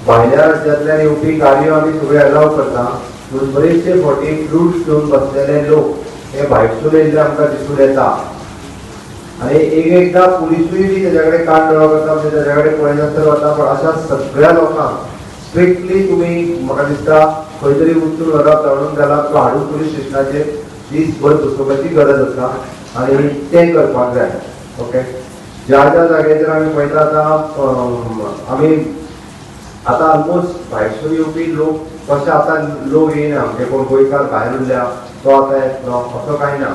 भायल्या राज्यांतल्यान येवपी गाडयो आमी सगळ्यो अलाव करता म्हणून बरेचशे फावटी फ्रुट्स घेवन बसलेले लोक हे भायरसून येयल्ले आमकां दिसून येता. आनी एक एकदां पुलिसूय बी तेज्या कडेन कान डोळो करता, म्हणजे तेज्या कडेन पळयनासतना वता. पण अशा सगळ्या लोकांक स्ट्रिक्टली तुमी म्हाका दिसता खंय तरी उचलून व्हरप, धाडून घालप किंवा हाडून पुलीस स्टेशनाचेर दीसभर बसोवपाची गरज आसा आनी तें करपाक जाय. ओके, ज्या ज्या जाग्याचेर आमी पळयता, आतां आमी आतां ऑलमोस्ट भायरसून येवपी लोक तशे आतां लोक येयना. म्हणजे कोण गोंयकार भायर उरल्या तो आतां येतलो असो कांय ना.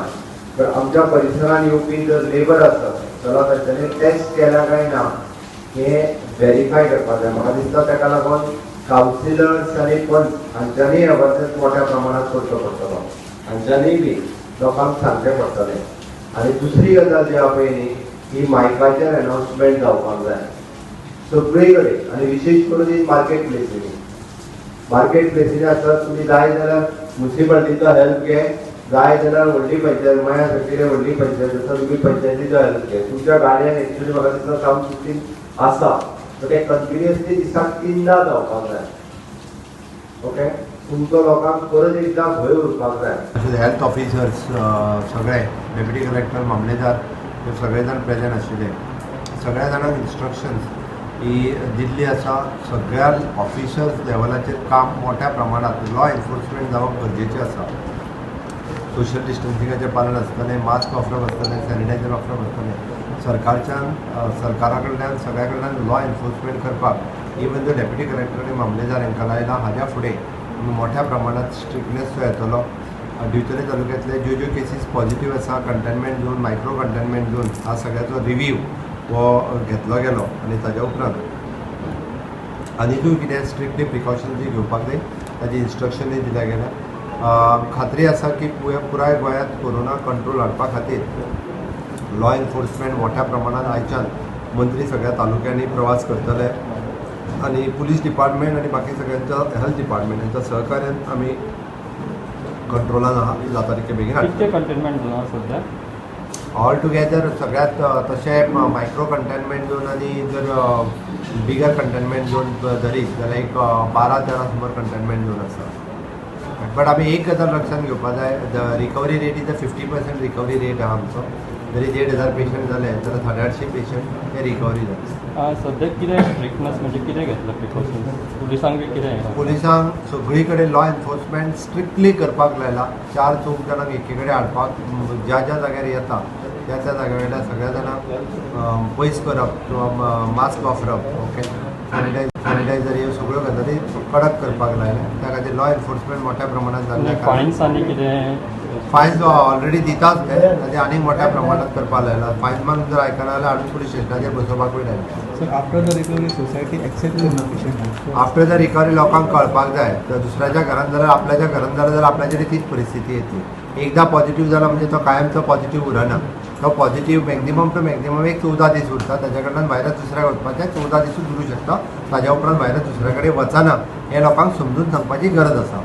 पण आमच्या परिसरान येवपी जर लेबर आसत जाल्यार तांच्यांनी टेस्ट केल्या काय ना हें व्हेरीफाय करपाक जाय. म्हाका दिसता ताका लागून कावन्सिलर्स आनी पंच हांच्यांनी अवेरनेस मोठ्या प्रमाणात करचो पडटलो, हांच्यांनी बी लोकांक सांगचें पडटलें. आनी दुसरी गजाल जी आहा पळय न्ही, ही मायकाचेर अनाउन्समेंट जावपाक जाय सगळे कडेन आनी विशेश करून ही मार्केट प्लेसींनी. मार्केट प्लेसींनी आसत, तुमी जाय जाल्यार मुन्सिपालिटीचो हेल्प घे, जाय जाल्यार व्हडली पंचायत मया सारकिल्ली व्हडली पंचायत आसा, तुमी पंचायतीचो हेल्प घे. तुमच्या गाडयांक एक्चुली म्हाका दिसता सावंड सिस्टीम आसा, बट ते कंटिन्युअसली दिसाक तिनदां जावपाक जाय. ओके, तुमचो लोकांक परत एकदां भंय उरपाक जाय. तशेंच हेल्थ ऑफिसर्स सगळे, डेप्युटी कलेक्टर, मामलेदार हे सगळे जाण प्रेजंट आशिल्ले. सगळ्या जाणांक इन्स्ट्रक्शन्स ही दिल्ली आसा. सगळ्या ऑफिसर्स लेवलाचेर काम मोठ्या प्रमाणात लॉ एन्फोर्समेंट जावप गरजेचें आसा. सोशल डिस्टन्सिंगाचें पालन आसतलें, मास्क वापरप आसतलें, सॅनिटायझर वापरप आसतलें. सरकारच्यान सरकारा कडल्यान, सगळ्या कडल्यान लॉ एन्फोर्समेंट करपाक इवन the deputy collector आनी मामलेदार हांकां लायला. हाज्या फुडें मोठ्या प्रमाणात स्ट्रिक्टनेस जो येतलो. दिवचले तालुक्यांतले ज्यो ज्यो केसीस पॉझिटीव आसा, containment zone, micro containment zone, हा सगळ्याचो रिव्यू हो घेतलो गेलो आनी ताज्या उपरांत आनिकूय कितें स्ट्रिक्टली प्रिकॉशन जी घेवपाक जाय ताजी इन्स्ट्रक्शनूय दिल्या गेल्या. खात्री आसा की पुराय गोंयांत कोरोना कंट्रोल हाडपा खातीर लॉ एन्फोर्समेंट मोठ्या प्रमाणात आयच्यान मंत्री सगळ्या तालुक्यांनी प्रवास करतले आनी पुलीस डिपार्टमेंट आनी बाकी सगळ्यांच्या हेल्थ डिपार्टमेंट हांच्या सहकार्यान आमी कंट्रोलान आहा जाता तितके बेगीन हाडटले. कितके कंटेनमेंट झोन आसा सध्या? ऑल टुगेदर सगळ्यात तशें मायक्रो कंटेनमेंट झोन आनी जर बिगर कंटेनमेंट झोन धरीत जाल्यार एक 12-13 सुमार कंटेनमेंट झोन आसा. बट आमी एक गजाल लक्षात घेवपा जाय, the recovery rate is a 50% recovery rate आहा आमचो. जरी 1,500 पेशंट जाले जाल्यार 850 पेशंट हे रिकवरी जाले. सद्याक कितें स्ट्रिक्टनेस, म्हणजे कितें घेतलं प्रिकॉशन्स पुलिसांक बी कितें? पुलिसांक सगळी कडेन लॉ एन्फोर्समेंट स्ट्रिक्टली करपाक लायला. चार चौग जाणांक एकी कडेन हाडपाक, ज्या ज्या जाग्यार येता त्या त्या जाग्या वयल्या सगळ्या जाणांक पयस करप किंवा मास्क वापरप, ओके, सॅनिटायझर ह्यो सगळ्यो गजाली कडक करपाक लायल्या. त्या खातीर लॉ एन्फोर्समेंट मोठ्या प्रमाणात जाल्ल्या कारणान. फायन्स आनी कितें? फायन्स ऑलरेडी दिताच ते, ताजे आनीक मोठ्या प्रमाणात करपाक लायला. फायन मान जर आयकना जाल्यार हाडून पुलीस स्टेशनाचेर बसोवपाकूय लायला. Sir, after the recovery society accept करना patient? After the recovery लोकांक कळपाक जाय, तर दुसऱ्याच्या घरान जाल्यार, आपल्याच्या घरान जाल्यार आपल्याचेर तीच परिस्थिती येतली. एकदां पॉझिटिव्ह जाला म्हणजे तो कायमचो पॉझिटिव्ह उरना. तो पॉझिटिव्ह मॅक्झिमम टू मॅक्झिमम एक 14 दीस उरता. ताच्या कडल्यान व्हायरस दुसऱ्याक वचपाचें 14 दिसूच उरूं शकता. ताज्या उपरांत व्हायरस दुसऱ्या कडेन वचना हें लोकांक समजून सांगपाची गरज आसा.